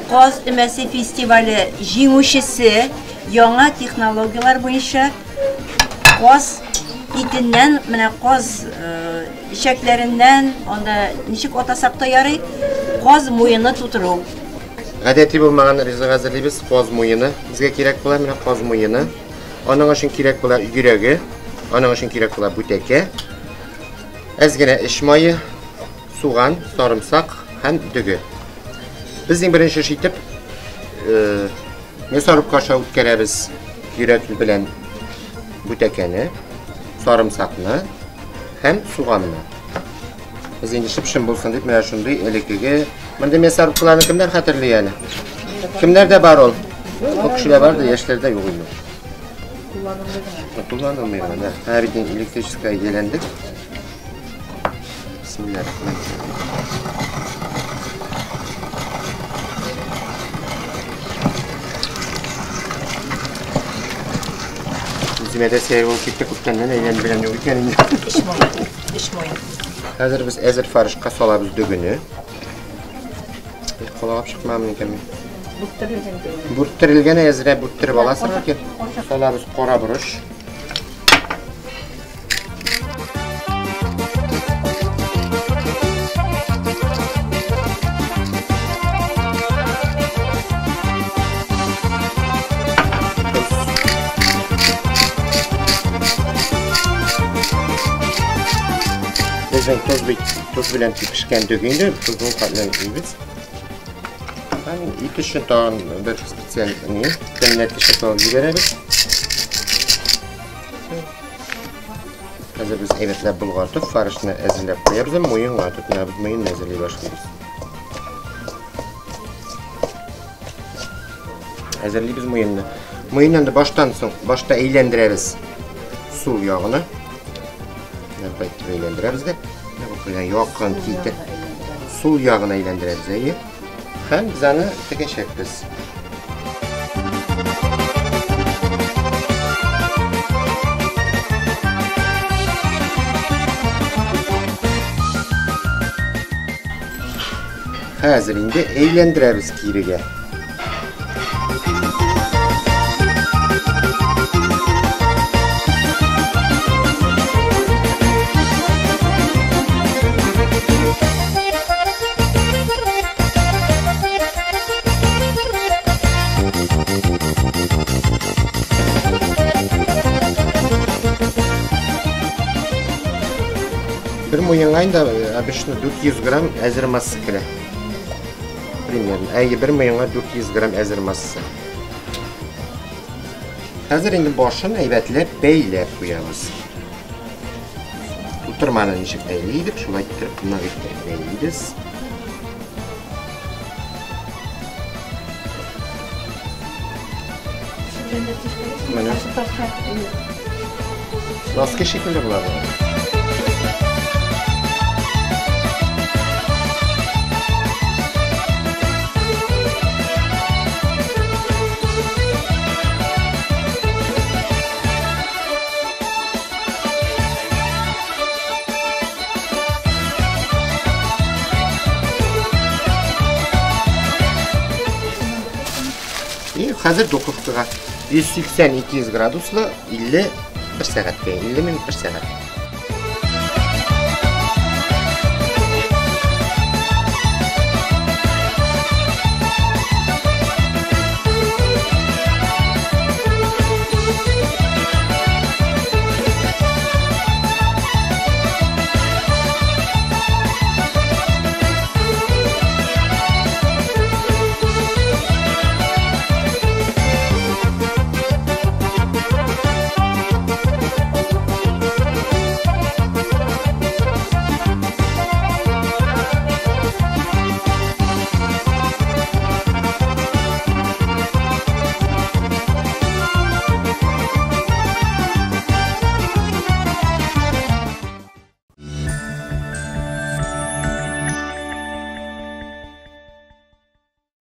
Каз өмәсе фестивале җиңүчесе яңа технологияләр буенча каз итеннән, менә каз эчәкләреннән, анда ничек атасак та ярый, каз муены тутыру. Гадәти булмаган ризык әзерлибез, каз муены. Безгә кирәк була менә каз муены. Аның өчен кирәк була йөрәге, аның өчен кирәк була бүтәкә, әз генә эч мае, суган, сарымсак һәм дөге. Без иң беренче эш итеп мясорубка аша үткәрәбез йөрәк белән бүтәкәне, сарымсакны һәм суганны. Без инде шып-шым булсын дип менә шундый элеккеге мондый мясорубкаларны кемнәр хәтерли әле? Кемнәрдә бар ул? Ул кешеләр бар да, яшьләрдә юк инде. Кулланылмый гына. Хәзер бит инде электрическая әйләндек. Бисмиллахиррахманиррахим. Үземә дә сәер булып китте, күптәннән әйләнеп белән юк икән инде. Эч муен, эч муен. Хәзер без әзер фаршка салабыз дөгене. Колагып чыкмамын икән мин. Бүрттерелгән. Бүрттерелгән әзрәк бүрттереп аласың икән. Салабыз кара борыч. Безнең тоз бит, тоз белән пешкән дөге инде, тозның кадәрен йибез. Һәм ит өчен тагын бер специаль ни, тәмләткеч салып җибәрәбез. Хәзер без әйбәтләп болгатып, фаршны әзерләп куябыз һәм муенга тотынабыз, муенны әзерли башлыйбыз. Әзерлибез муенны. Муенны инде баштан соң, башта әйләндерәбез сул ягына. Менә болай итеп әйләндерәбез дә. Менә бу кырыйдан якын китеп сул ягына әйләндерәбез, әйе. Һәм без аны тегәчәкбез. Хәзер инде әйләндерәбез кирегә. Бер муенга инде обычно 400 грамм әзер масса керә. Примерно. Әйе, бер муенга 400 грамм әзер масса. Хәзер инде башын әйбәтләп бәйләп куябыз. Тутырманы ничек бәйли идек, шулай итеп нык итеп бәйлибез. Менә. Носки шикелле була бу. И хәзер духовкага 180-200 градуслы 51 сәгатькә, 50 минут 1 сәгать.